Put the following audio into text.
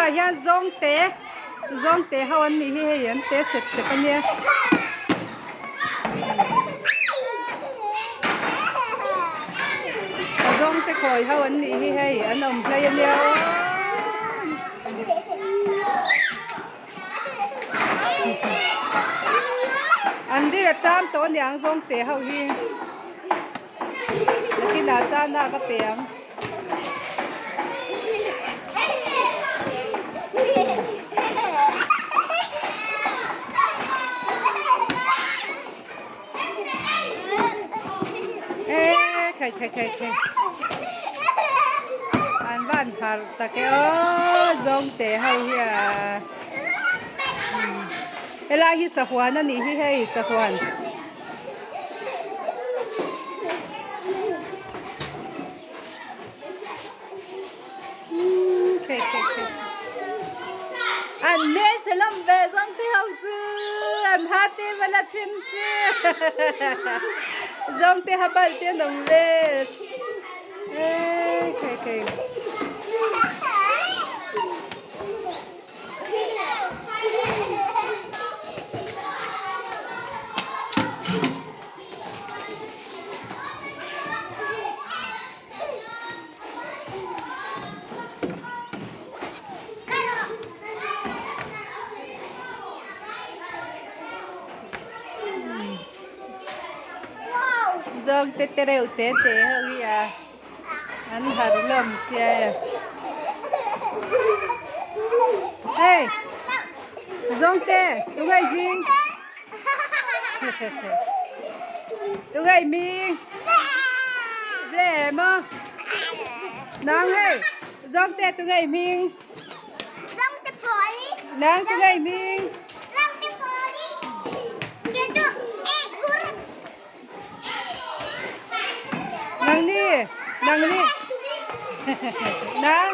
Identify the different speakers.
Speaker 1: Tunah hian zawngte zawngte ho an nih hi hei an te sep sep a nia. A zawngte khawi ho an nih hi hei an awm hlei a nia aw. An ri a tan tawh aniang zawngte ho hi. Nakinah chana ka pe ang. Ê khai khai khai khai an van har tak e aw zawngte ho hi a helai hi sahuan a nih hi hei sahuan. An hmelchhe lam ve zawng te ho chu an ha te vel a then chu zawng te ha bal te an awm vel e khai khai. Zawng te te reuh te te ho hi a an har hlawm sia e hey zawng te tungai hming tungai hming ble maw nang hei zawng te tungai hming nang tungai hming Nang ni, nang ni. Nang.